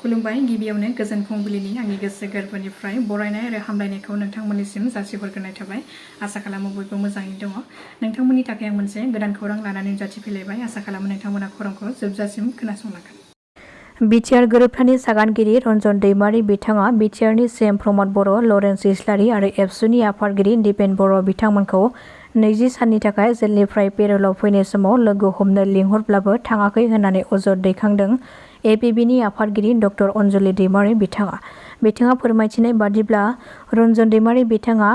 खुलुमबाय गिबियावनो गोजोन फुंबिलिनि आंनि गोसो गोरबोनिफ्राय बरायनाय आरो हामलायनायखौ नोंथांमोननिसिम जासिहरग्रोनाय थाबाय। आसा खालामो बयबो मोजाङै दङ। नोंथांमोननि थाखाय आं मोनसे गोदान खौरां लानानै नुजाथिफैलायबाय। आसा खालामो नोंथांमोना खौरांखौ जोबजासिम खोनासंलांगोन। BTR गोरोबथानि सागानगिरि रन्जन दैमारि बिथाङा BTRनि CM प्रमद बर', लरेन्स इस्लारि आरो एबसुनि आफादगिरि दिपेन बर' बिथांमोनखौ 20 साननि थाखाय जेलनिफ्राय पेर'लाव फैनाय समाव लोगो हमनो लिंहरब्लाबो थाङाखै होननानै अजद दैखांदों APBनि आफादगिरि डक्टर अनजलि दैमारि बिथाङा फोरमायथिनाय बादिब्ला रन्जन दैमारि बिथाङा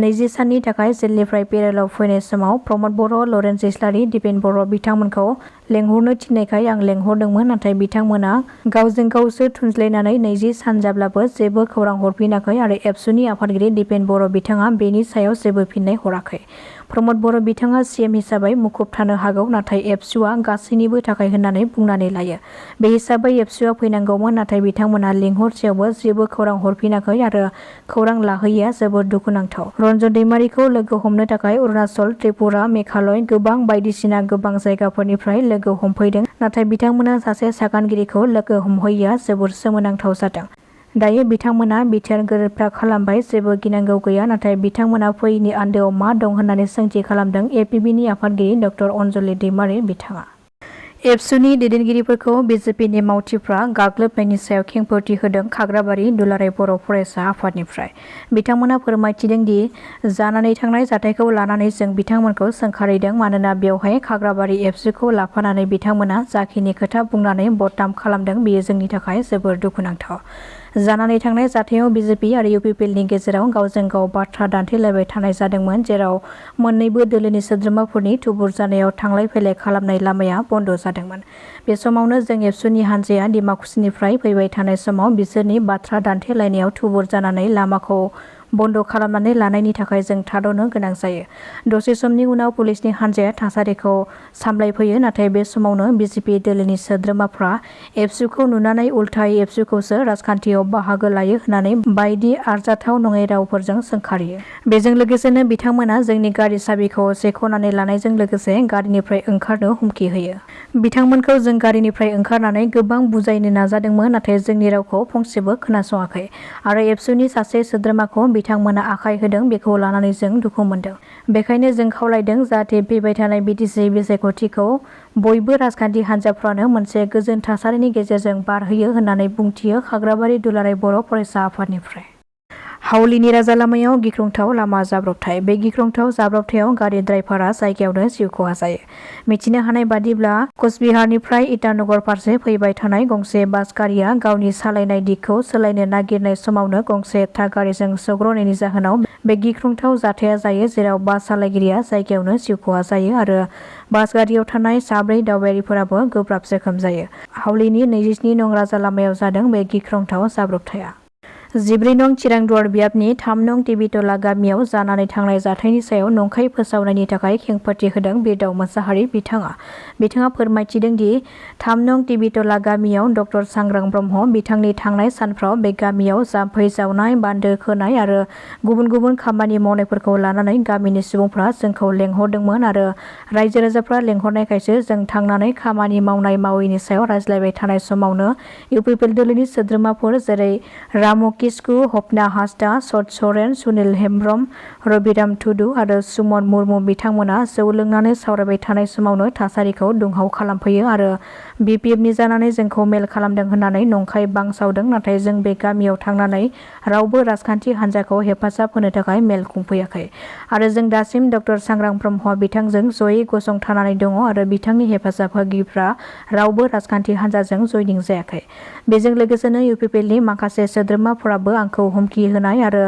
20 साननि थाखाय जेलनिफ्राय पेर'लाव फैनाय समाव प्रमद बर', लरेन्स इस्लारि, दिपेन बर' बिथांमोनखौ लेंहरनो थिननायखाय आं लेंहरदोंमोन, नाथाय बिथांमोना गावजों गावसो थुनज्लायनानै 20 सान जाब्लाबो जेबो खौरां हरफिनाखै आरो एबसुनि आफादगिरि दिपेन बर' बिथाङा बेनि सायाव जेबो फिननाय हराखै। प्रमद बर' बिथाङा CM हिसाबै मुखुब थानो हागौ, नाथाय एबसुआ गासैनिबो थाखाय होननानै बुंनानै लायो। बे हिसाबै एबसुआ फैनांगौमोन, नाथाय बिथांमोना लिंहरसेयावबो जेबो खौरां हरफिनाखै आरो खौरां लाहैयैआ जोबोद दुखुनांथाव। रन्जन दैमारिखौ लोगो हमनो थाखाय अरुणाचल, त्रिपुरा, मेघालय गोबां जायगाफोरनिफ्राय लोगो हमफैदों, नाथाय बिथांमोना सासे सागानगिरिखौ लोगो हमहैयैआ जोबोद सोमोनांथाव जादों। दायो बिथांमोना BTR गोरोबथा खालामबाय, जेबो गिनांगौ गैया, नाथाय बिथांमोना फैयैनि आन्दोआव मा दं होननानै सोंथि खालामदों APBनि आफादगिरि डक्टर अनजलि दैमारि बिथाङा। एबसुनि दैदेनगिरिफोरखौ BJPनि मावथिफ्रा गाग्लोबनायनि सायाव खेंफोरथि होदों खाग्राबारि दुलाराय बर' फरायसा आफादनिफ्राय। बिथांमोना फोरमायथिदों दि जानानै थांनाय जाथायखौ लानानै जों बिथांमोनखौ सोंखारिदों, मानोना बेवहाय खाग्राबारि एबसुखौ लाफानानै बिथांमोना जाखिनि खोथा बुंनानै बदनाम खालामदों बेयो जोंनि थाखाय जोबोर दुखुनांथाव। जानानै थांनाय जाथायाव BJP आरो UPPLनि गेजेराव गावजों गाव बाथ्रा दान्थेलायबाय थानाय जादोंमोन, जेराव मोन्नैबो दोलोनि सोद्रोमाफोरनि थुबुर जानायाव थांलाय फैलाय खालामनाय लामाया बन्द जादोंमोन। बे समावनो जों एबसुनि हान्जाया डिमाकुसिनिफ्राय फैबाय थानाय समाव बिसोरनि बाथ्रा दान्थेलायनायाव थुबुर जानानै लामाखौ बन्द खालामनानै लानायनि थाखाय जों थाद'नो गोनां जायो। दसे समनि उनाव पुलिसनि हान्जाया थासारिखौ सामलायफैयो, नाथाय बे समावनो BJP दोलोनि सोद्रोमाफ्रा एबसुखौ नुनानै उल्थायै एबसुखौसो राजखान्थियाव बाहागो लायो होननानै बायदि आरजाथाव नङै रावफोरजों सोंखारियो। बेजों लोगोसेनो बिथांमोना जोंनि गारि साबिखौ सेख'नानै लानायजों लोगोसे गारिनिफ्राय ओंखारनो हुमखि होयो। बिथांमोनखौ जों गारिनिफ्राय ओंखारनानै गोबां बुजायनो नाजादोंमोन, नाथाय जोंनि रावखौ फंसेबो खोनासङाखै आरो एबसुनि सासे सोद्रोमाखौ बिथांमोना आखाय होदों, बेखौ लानानै जों दुखु मोनदों। बेखायनो जों खावलायदों जाहाथे फैबाय थानाय BTC बिसायख'थिखौ बयबो राजखान्थि हान्जाफ्रानो मोनसे गोजोन थासारिनि गेजेरजों बारहोयो होननानै बुंथियो खाग्राबारि दुलाराय बर' फरायसा आफादनिफ्राय। हाउलिनि राजा लामायाव गिख्रंथाव लामा जाब्रबथाय। बे गिख्रंथाव जाब्रबथायाव गारि ड्राइभारआ जायगायावनो जिउ खहा जायो। मिथिनो हानाय बादिब्ला कचबिहारनिफ्राय इटानगर फारसे फैबाय थानाय गंसे बास गारिया गावनि सालायनाय दिगखौ सोलायनो नागिरनाय समावनो गंसे ट्राक गारिजों सौग्रावनायनि जाहोनाव बे गिख्रंथाव जाथाया जायो, जेराव बास सालायगिरिया जायगायावनो जिउ खहा जायो आरो बास गारियाव थानाय 4 दावबायारिफोराबो गोब्राब जोखोम जायो। हाउलिनि 27 नं राजा लामायाव जादों बे गिख्रंथाव जाब्रबथाया। 14 नं चिरांदुवार बियाबनि 3 नं टिबिटला गामियाव जानानै थांनाय जाथायनि सायाव नंखाय फोसावनायनि थाखाय खेंफोरथि होदों बिरदाव मोसाहारि बिथाङा फोरमायथिदों दि 3 नं टिबिटला गामियाव डक्टर सांग्रां ब्रह्म बिथांनि थांनाय सानफ्राव बे गामियाव जाम्फै जावनाय, बान्दो खोनाय आरो गुबुन खामानि मावनायफोरखौ लानानै गामिनि सुबुंफ्रा जोंखौ लेंहरदोंमोन आरो रायजो राजाफ्रा लेंहरनायखायसो जों थांनानै खामानि मावनाय मावैनि सायाव रायज्लायबाय थानाय समावनो UPPL दोलोनि सोद्रोमाफोर जेरै रामु किस्कु, हपना हासदा, सत सरेन, सुनिल हेम्ब्रम, रबिराम टुडु आरो सुमन मुर्मु बिथांमोना जौ लोंनानै सावरायबाय थानाय समावनो थासारिखौ दुंहाव खालामफैयो आरो BPFनि जानानै जोंखौ मेल खालामदों होननानै नंखाय बांसावदों, नाथाय जों बे गामियाव थांनानै रावबो राजखान्थि हान्जाखौ हेफाजाब होनो थाखाय मेल खुंफैयाखै आरो जों दासिम डक्टर सांग्रां ब्रह्म बिथांजों जयै गसंथानानै दङ आरो बिथांनि हेफाजाब होगिरिफ्रा रावबो राजखान्थि हान्जाजों जयनिं जायाखै। बेजों लोगोसेनो UPPLनि माखासे सोद्रोमाफोराबो आंखौ हुमखि होनाय आरो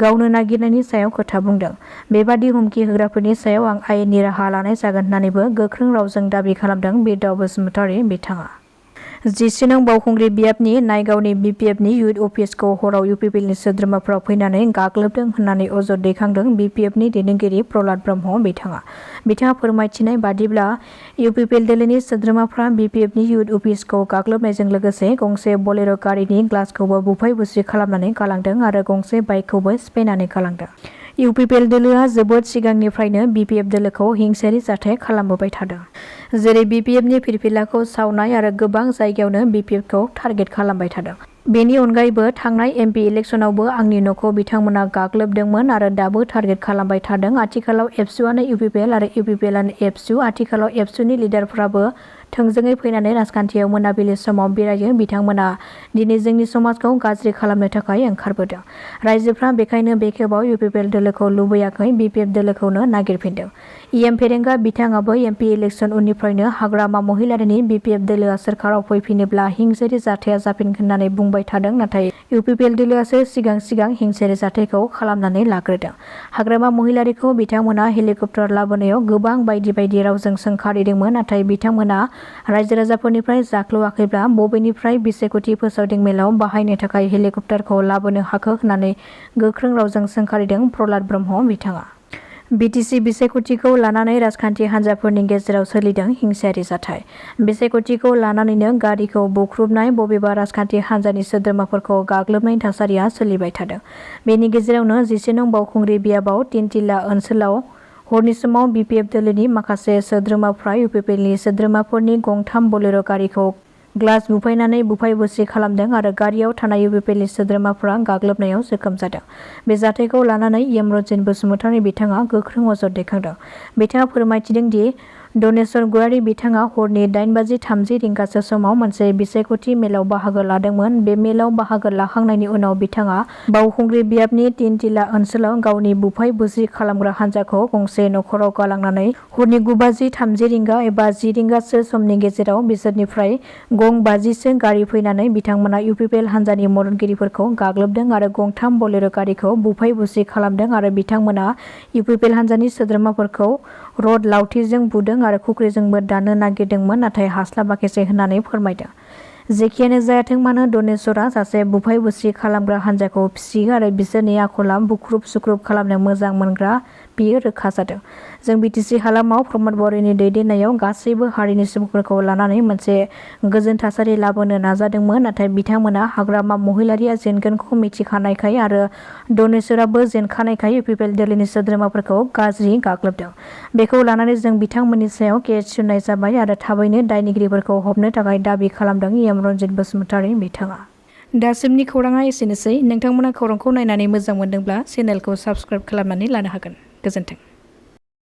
गावनो नागिरनायनि सायाव खोथा बुंदों। बेबादि हुमखि होग्राफोरनि सायाव आं आयेननि राहा लानाय जागोन होननानैबो गोख्रों रावजों दाबि खालामदों बिरदाव बसुमतारी बिथाङा। 14 नं बावखुंग्रि बियाबनि नायगावनि BPFनि इउथ अफिसखौ हराव UPPLनि सोद्रोमाफ्रा फैनानै गाग्लोबदों होननानै अजद दैखांदों BPFनि दैदेनगिरि प्रहलाद ब्रह्म बिथाङा फोरमायथिनाय बादिब्ला UPPL दोलोनि सोद्रोमाफ्रा BPFनि इउथ अफिसखौ गाग्लोबनायजों लोगोसे गंसे बलेर' गारिनि ग्लासखौबो बुफाय बुसि खालामनानै गालांदों आरो गंसे बाइकखौबो सिफायनानै गालांदों। UPPL दोलोआ जोबोद सिगांनिफ्रायनो BPF दोलोखौ हिंसायारि जाथाय खालामबोबाय थादों। जेरै BPFनि फिरफिलाखौ सावनाय आरो गोबां जायगायावनो BPFखौ टारगेट खालामबाय थादों। बेनि अनगायैबो थांनाय MP इलेक्सनावबो आंनि न'खौ बिथांमोना गाग्लोबदोंमोन आरो दाबो टारगेट खालामबाय थादों। आथिखालाव एबसुआनो UPPL आरो UPPLआनो एबसु। आथिखालाव एबसुनि लिडारफोराबो थोंजोङै फैनानै राजखान्थियाव मोनाबिलि समाव बेरायो। बिथांमोना दिनै जोंनि समाजखौ गाज्रि खालामनो थाखाय ओंखारबोदों। रायजोफ्रा बेखायनो बे खेबाव UPPL दोलोखौ लुबैयाखै, BPF दोलोखौनो नागिरफिनदों। EM फेरेंगा बिथाङाबो MP इलेक्सन उननिफ्रायनो हाग्रामा महिलारिनि BPF दोलोआ सोरखाराव फैफिनोब्ला हिंसायारि जाथाया जाफिनगोन होननानै बुंबाय थादों। नाथाय UPPL दोलोआसो सिगां हिंसायारि जाथायखौ खालामनानै लाग्रोदों। हाग्रामा महिलारिखौ बिथांमोना हेलिकप्टार लाबोनायाव गोबां बायदि रावजों सोंखारिदोंमोन। नाथाय बिथांमोना रायजो राजाफोरनिफ्राय जाख्ल'वाखैब्ला बबेनिफ्राय 20 कोटि फोसावदिं मेलाव बाहायनो थाखाय हेलिकप्टारखौ लाबोनो हाखो होननानै गोख्रों रावजों सोंखारिदों प्रहलाद ब्रह्म बिथाङा। BTC 20 कोटिखौ लानानै राजखान्थि हान्जाफोरनि गेजेराव सोलिदों हिंसायारि जाथाय। 20 कोटिखौ लानानैनो गारिखौ बुख्रुबनाय, बबेबा राजखान्थि हान्जानि सोद्रोमाफोरखौ गाग्लोबनाय थासारिया सोलिबाय थादों। बेनि गेजेरावनो 11 नं बावखुंग्रि बियाबाव तिनटिला ओनसोलाव हरनि समाव BPF दोलोनि माखासे सोद्रोमाफ्रा UPPLनि सोद्रोमाफोरनि गंथाम बोलेर' गारिखौ ग्लास बुफायनानै बुफाय-बुसि खालामदों आरो गारियाव थानाय UPPLनि सोद्रोमाफ्रा गाग्लोबनायाव जोखोम जादों। बे जाथायखौ लानानै यमरन्जित बसुमतारी बिथाङा गोख्रों अजद दैखांदों। बिथाङा फोरमायथिदों दि दनेश्वर गयारी बिथाङा हरनि 8:30 रिंगासो समाव मोनसे 20 कोटि मेलाव बाहागो लादोंमोन। बे मेलाव बाहागो लाखांनायनि उनाव बिथाङा बावखुंग्रि बियाबनि तिनटिला ओनसोलाव गावनि बुफाय-बुसि खालामग्रा हान्जाखौ गंसे नखराव गालांनानै हरनि 9:30 रिंगा एबा 10 रिंगासो समनि गेजेराव बिसोरनिफ्राय गं 50सो गारि फैनानै बिथांमोना UPPL हान्जानि मददगिरिफोरखौ गाग्लोबदों आरो गंथाम बोलेर' गारिखौ बुफाय-बुसि खालामदों आरो बिथांमोना UPPL हान्जानि सोद्रोमाफोरखौ रड लावथिजों बुदों आरो खुख्रिजोंबो दाननो नागिरदोंमोन, नाथाय हास्लाबाखैसै होननानै फोरमायदों। जेखियानो जायाथों मानो दनेश्वरा सासे बुफाय-बुसि खालामग्रा हान्जाखौ फिसियो आरो बिसोरनि आखला बुख्रुब-सुख्रुब खालामनो मोजां मोनग्रा बेयो रोखा जादों। जों BTC हालामाव प्रमद बर'नि दैदेननायाव गासैबो हारिनि सुबुंफोरखौ लानानै मोनसे गोजोन थासारि लाबोनो नाजादोंमोन, नाथाय बिथांमोना हाग्रामा महिलारिया जेनगोनखौ मिथिखानायखाय आरो दनेश्वराबो जेनखानायखाय UPPL दोलोनि सोद्रोमाफोरखौ गाज्रि गाग्लोबदों। बेखौ लानानै जों बिथांमोननि सायाव केस थिसननाय जाबाय आरो थाबैनो दायनिगिरिफोरखौ हमनो थाखाय दाबि खालामदों यमरन्जित बसुमतारी बिथाङा। दासिमनि खौराङा एसेनोसै। नोंथांमोना खौरांखौ नायनानै मोजां मोनदोंब्ला चेनेलखौ साबस्क्राइब खालामनानै लानो हागोन। गोजोन्थों।